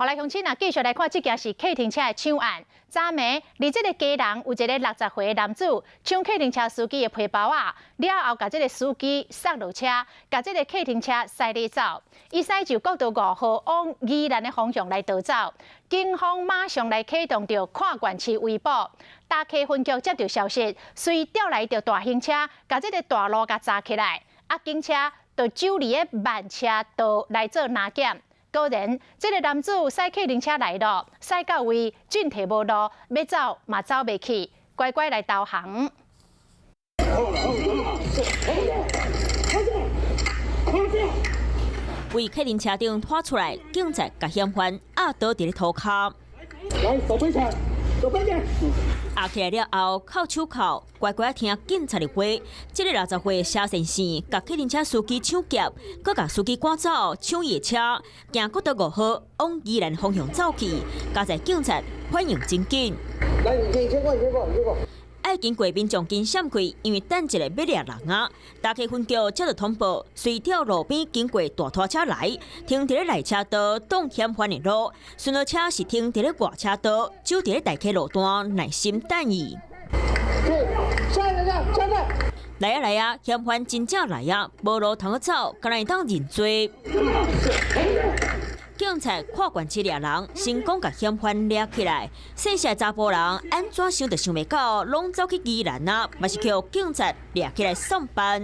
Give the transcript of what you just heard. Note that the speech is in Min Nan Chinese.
好來，鄉親啊，繼續來看這件是客停車的搶案。昨暝，佇這個基隆有一个60歲男子搶客停車司機的皮包仔，了後共這个司機捒落車，共這个客停車駛咧走。伊駛就國道5號往宜蘭的方向來逃走。警方馬上來啟動著跨縣市圍捕。大溪分局接著消息，隨調來著大型車，共這个大路共閘起來，啊，警車就走佇个慢車道來做攔檢。果然，這个男子駛客停車來囉，駛到位進退無路，欲走嘛走袂去，乖乖來投降。為客停車頂拖出來，警察共嫌犯壓倒佇咧塗跤。來，手背起來，手背起來。壓起來了後，銬手銬，乖乖聽警察的話。這个60歲蕭先生，共客停車司機搶劫，閣共司機趕走，搶伊的車，行國道5號往宜蘭方向走去。佳哉警察反應真緊。來，你先過，你先過，你先過。愛經過民眾緊閃開，因為等一个欲掠人啊！大溪分局接著通報，隨調路邊經過大拖車來，停佇咧內車道擋嫌犯的路，巡邏車是停佇咧外車道，守佇咧大溪路段耐心等伊。下一個，下一個。來啊來啊，嫌犯真正來啊，無路通走，敢若會當認罪。警察跨縣市掠人，成功共嫌犯掠起來。細細查埔人按怎想都想袂到，攏走去宜蘭啊，嘛是予警察掠起來送辦。